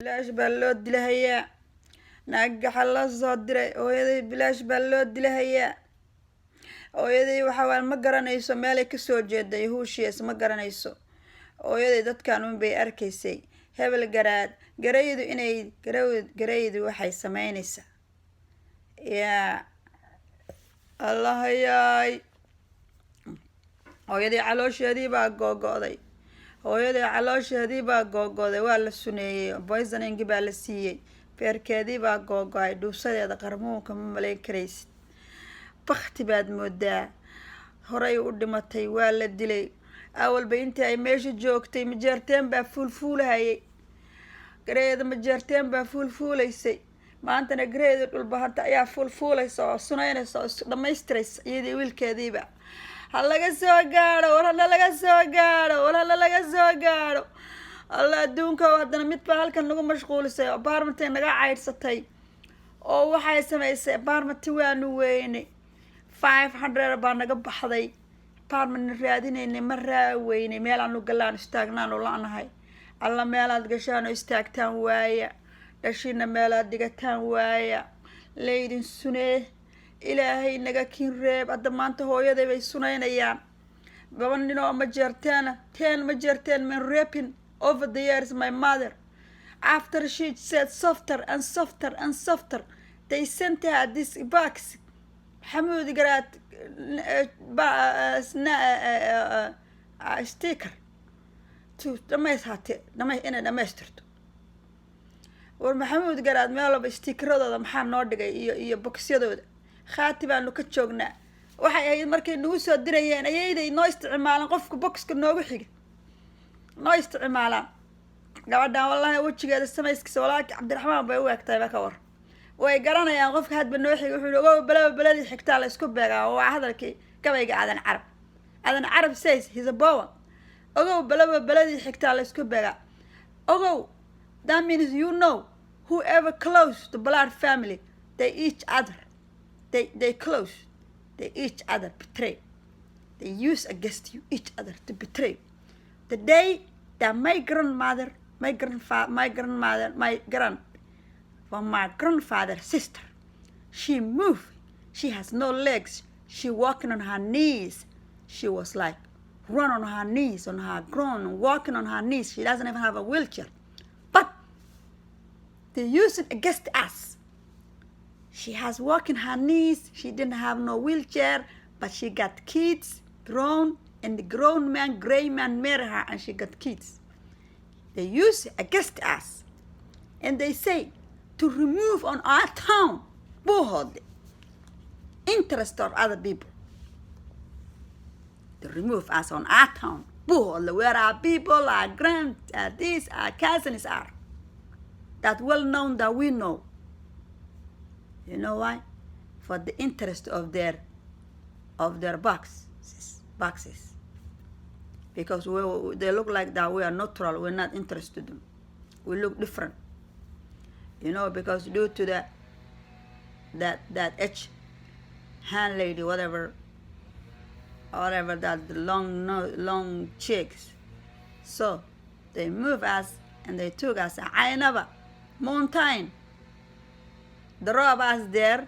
Bilaash baa loo dilahayaa. Naagaxa loo soo diray hooyaday, bilaash baa loo dilahayaa. Hooyaday waxa waa ma garanayso meelay kasoo jeeday, huushiis ma garanayso. Hooyaday dadkan un bay arkaysay. Hebel garaad garaydu inay garaydu waxay sameynaysaa. Yaa Allahayaay, hooyadii caloosheedii baa googo'day. Hooyadii caloosheedii baa googo'day. Waa la suneeyey, poisoning baa la siiyey. Beerkeedii baa googo-ay. Dhuusadeeda qarmuunka ma malayn karaysid, bakti baad moodaa. Horay u dhimatay, waa la dilay. Awalba intii ay meesha joogtay, Majeerteen baa fuulfuulahayay. Gareeda Majeerteen baa fuulfuulaysay. Maantana gareeda Dhulbahanta ayaa fuulfuulaysa oo sunaynaysa oo dhamaystiraysa, iyadii wiilkeediiba. Ha laga soo gaadho, war hala laga soo gaadho, war hala laga soo gaadho. Alla adduunka, haddana mid baa halkan nagu mashquulisay oo apartment-ay naga caydhsatay oo waxay samaysay apartment-i waanu weynay. 500 baa naga baxday. Apartment raadinaynay, ma raaweynay. Meelaanu galaan istaagnaanu la-nahay. Alla, meelaad gashaan oo istaagtaan waaya, dhashiina meelaad dhigataan waaya. Laydin sunee, Ilaahay naga kin reeb. Hadda maanta hooyaday bay sunaynayaan, laba nin oo Majeerteena, 10 Majeerteen men raping over the years my mother. After she said softer and softer and softer, they sent her this box, Maxamuud Garaad sticker to dhamays hate dhama inay dhamaystirto. War Maxamuud Garaad meel walba sticker-adooda maxaa noo dhigay iyo box-yadooda? Khaati baanu ka joognaa. Waxay ahayd markay nagu soo dirayeen ayayday noo isticmaalaan, qofka box-ka noogu xiga noo isticmaalaan. Gabadhan wallahi wejigeeda samayskiisa walaalki Cabdiraxmaan bay u egtahay ba. Ka war, way garanayaan qofka hadba noo xigay. Wuxuu yihi, ogow, balaba beladii xigtaa la isku beegaa. Waa hadalkii gabayga Aadan Carab. Aadan Carab says he's a poet. Ogow, balaba beladii xigtaa la isku beegaa. Ogow, that means whoever close to blood family, they each other, they close, they each other betray. They use against you, each other to betray. The day that my grandmother, my grandfather, my grandmother, my grand for my grandfather's sister, she moved, she has no legs, she walking on her knees. She was like run on her knees, on her ground, walking on her knees. She doesn't even have a wheelchair, but they use it against us. She has walking her knees, she didn't have no wheelchair, but she got kids grown, and the grown man, gray man, marry her and she got kids. They use it against us and they say to remove on our town Buuhoodle interest of other people, to remove us on our town Buuhoodle, where our people, our grand, our this, our cousins are, that well known, that we know. You know why? For the interest of their boxes, because we, they look like that we are neutral. We're not interested in them. We look different, because due to that H hand lady, whatever whatever, that long, no, long cheeks. So they move us and they took us Ainaba mountain, drop us there,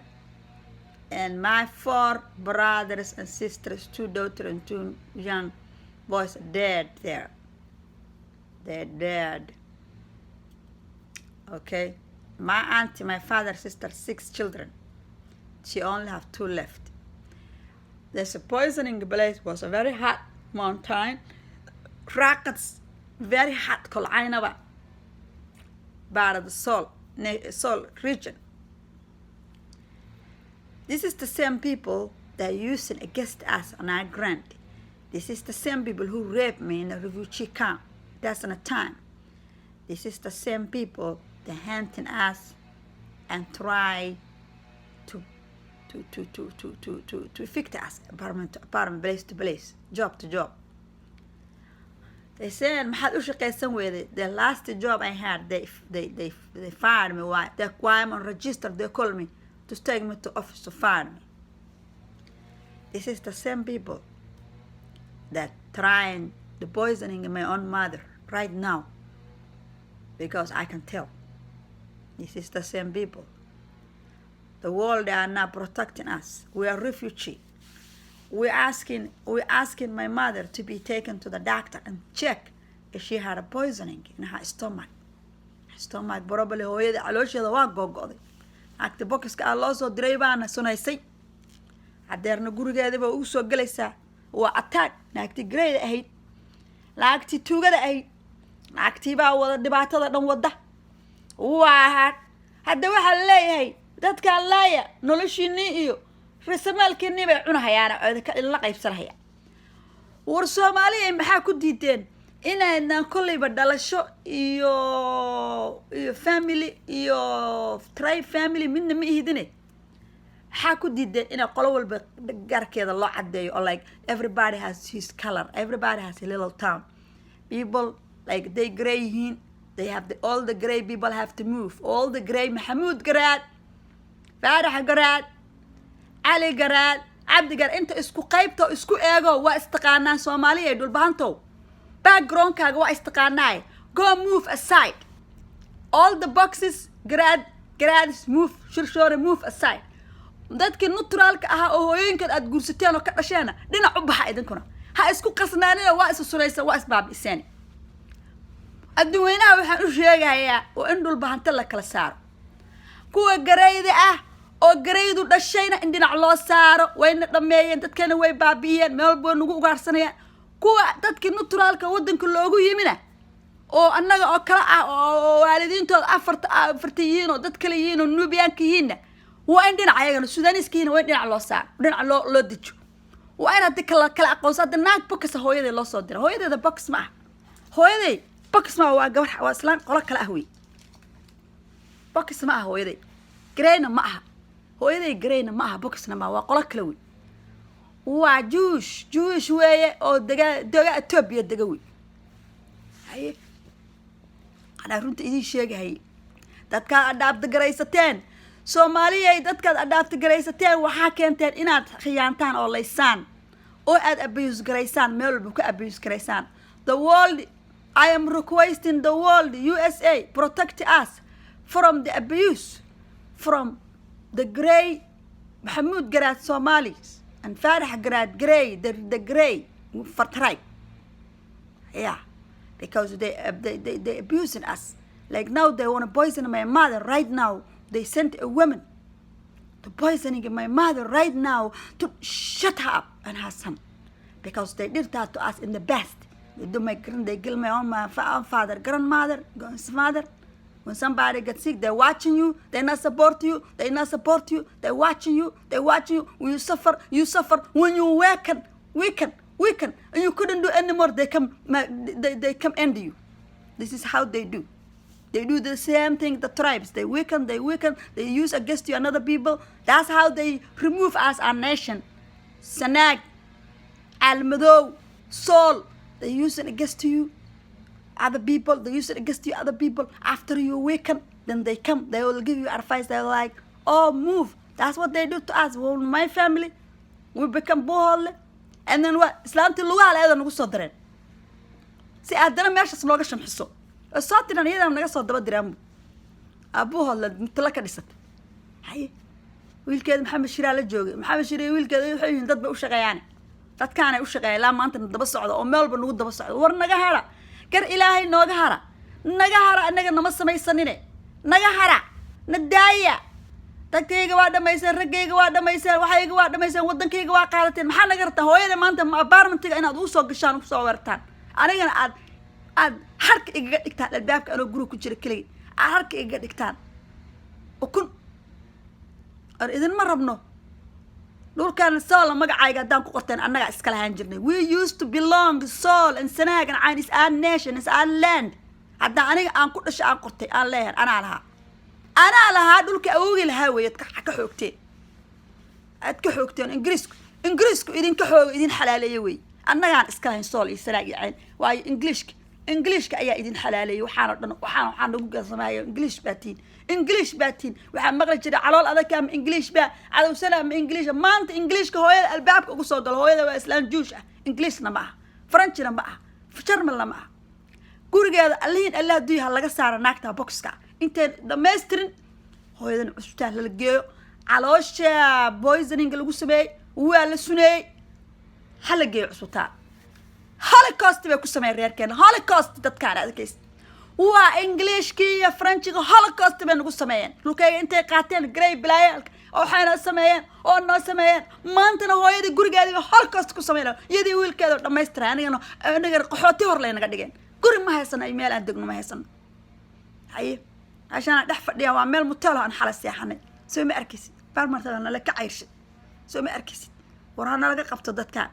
and my four brothers and sisters, two daughters and two young boys, dead there. They're dead. Okay, my auntie, my father's sister, six children. She only have two left. There's a poisoning place, was a very hot mountain. Rockets, very hot, called Ainaba, part of the Sool region. This is the same people that using against us on our grant. This is the same people who raped me in the refugee camp. That's in a time. This is the same people that hunting us and try to evict us apartment to apartment, place to place, job to job. They said, "Maxaad u shaqaysan weyday?" The last job I had, they fired me. Why? They requirement register, they call me to take me to office to fire me. This is the same people that trying the poisoning my own mother right now, because I can tell. This is the same people. The world are not protecting us. We are refugee. We asking my mother to be taken to the doctor and check if she had a poisoning in her stomach. Stomach probably, hooyada caloosheeda waa googo'day. Naagta bokiska ah loo soo diray baana sunaysay. Hadeerna gurigeedaba ugu soo gelaysaa. Waa attack. Naagtii greyda ahayd, naagtii tuugada ahayd, naagtii baa wada dhibaatada dhan wada. Waa hadda waxaa leeyahay dadkaan laaya, noloshiinii iyo rasamaalkiinii bay cunahayaan oo la qaybsanahaya. War Soomaaliya, maxaa ku diideen inaydnaan kolleyba dhalasho iyo family iyo tribe family midna ma ihidine? Maxaa ku diideen inay qolo walba gaarkeeda loo caddeeyo, oo like everybody has his color, everybody has a little town people, like they grey yihiin, they have the, all the grey people have to move. All the grey, Maxamuud Garaad, Faarax Garaad, Cali Garaad, Cabdi Garaad, inta isku qaybta isku eego, waa istaqaanaa. Soomaaliya, Dhulbahantow, backgroundkaaga waa istaqaanaaye. Go move aside, all the boxes. Garaad, Garaadis move, Shirshoore move aside. Dadkii neutralka ahaa oo hooyooyinkan aad guursateen oo ka dhasheena, dhinac u baxa idinkuna. Ha isku qasnaanina, waa isu suraysa, waa isbaabi'iseen. Adduweynaha waxaan u sheegayaa oo in Dhulbahante la kala saaro. Kuwa garayda ah oo garaydu dhashayna in dhinac loo saaro. Wayna dhameeyeen dadkana, way baabi'iyeen, meel walba way nagu ugaarsanayaan. Kuwa dadkii neutralka waddanka loogu yimina oo annaga oo kale ah, oo waalidiintooda afarta afarta yihiin, oo dad kale yihiin, oo Nubiyaanka yihiinna, waa in dhinac ayagana Sudaaniiska yihiin, waa in dhinac loo saaro, dhinac loo dejo. Waa in haddi kala kala aqoonso. Hadda naag bokasa hooyaday loo soo dira. Hooyadeeda box ma ah, hooyaday box ma ah, waa gabar, waa islaan qolo kale ah wey. Box ma aha hooyaday, greyna ma aha hooyaday, greyna ma aha, boxna ma aha, waa qolo kale wey. Waa Jewish weeye oo dega Etoobiya dega wey. Haye, anaa runta idiin sheegahayay. Dadkaad adhaabtagaraysateen, Soomaaliyay, dadkaad adhaabtagaraysateen, waxaa keenteen inaad khiyaantaan oo laysaan oo aad abuse garaysaan, meel walba ku abuse garaysaan. The world, I am requesting the world, USA, protect us from the abuse from the grey Maxamuud Garaad Somalis and Farah Garaad grey, the grey for tribe. Yeah, because they abusing us. Like now they want to poison my mother right now. They sent a woman to poisoning my mother right now to shut her up and her son, because they did that to us in the past. They do my grand, they kill my own my father, grandmother, grandfather. When somebody gets sick, they're watching you. They not support you. They not support you. They're watching you. They're watching you. When you suffer, you suffer. When you weaken, weaken, weaken, and you couldn't do anymore, they come, they come end you. This is how they do. They do the same thing, the tribes. They weaken, they weaken, they use against you another people. That's how they remove us, our nation. Sanaag, Almadow, Sool. They use it against you. Other people, they use it against you, other people. After you weaken, then they come, they will give you advice. They're like, "Oh, move." That's what they do to us. Well, my family, we become Buuhoodle. And then what? Islaantii lugaha leeda nagu soo direen si aadana meeshaas nooga shamxiso oo soo tiran, iyadana naga soo daba diraan. Aabuhoodla talo ka dhisata. Haye, wiilkeeda Maxamed Shiraa la joogay. Maxamed Shire wiilkeeda waxay yihiin dad bay u shaqeeyaan, dadkaanay u shaqeeya ilaa maanta na daba socda oo meel walba nagu daba socda. War naga hara, gar Ilaahay nooga hara, naga hara, annaga nama samaysanine, naga hara, na daaya. Dadkayga waa dhamayseen, raggayga waa dhamayseen, waxayga waa dhamayseen, waddankayga waa qaadateen. Maxaa naga rabtaa? Hooyada maanta apartmentiga inaad ugu soo gashaan, ugu soo weertaan, anigana aad harka igaga dhigtaan albaabka, anoo guriga ku jira keligay aad harka igaga dhigtaan ukun. Or idinma rabno. Dhulkan Sool magacayga haddaan ku qorteen, annagaa iska lahaan jirnay. We used to belong Sool and Sanaag and Cayn is our nation, is our land. Haddaan aniga aan ku dhashay aan qortay, aan leeyahay, anaa lahaa, anaa lahaa. Dhulka awoogi lahaa weeye ka xoogteen, aad ka xoogteen. Ingiriisku idinka xooga, idin xalaaleeye wey. Annagaan iska lahayn Sool iyo Sanaag iyo Cayn, waayo Ingiliishka ayaa idin xalaaleeyey. Waxaan oo dhan waxaan nagu gasamaayo Ingiliish baa tihin, Ingiliish baa tihin. Waxaa maqli jiray calool adag ama Ingiliish baa cadowsana ama Ingiliisha. Maanta Ingiliishka hooyada albaabka ugu soo galo. Hooyada waa islaan Jewish ah, Ingiliishna ma aha, Faranjina ma aha, Jarmalna ma aha. Gurigeeda allihiin allah adduunya ha laga saara naagta boxka. Intayn dhamaystirin hooyadan cusbitaal lala geeyo. Caloosha poisoning lagu sameeyey, waa la suneeyey, hala geeyo cusbitaal. Holocaust bay ku sameeyeen reerkeena, holocaust. Dadkaan adkays waa Englishkii iyo Frenchiga, holocaust bay nagu sameeyeen. Dhulkayga intay qaateen grey bilaayaalka waxayna sameeyeen oo noo sameeyeen. Maantana hooyadii gurigeediiba holocaust ku sameyn, iyadii wiilkeeda dhamaystiray. Anigana qaxooti hor laynaga dhigeen. Guri ma haysano iyo meel aan degno ma haysano. Haye, cashaan dhex fadhiya waa meel motel aan xala seexanay. Soo ma arkaysid? Barmartada nala ka cayrshay, soo ma arkaysid? War ha nalaga qabto dadkaan.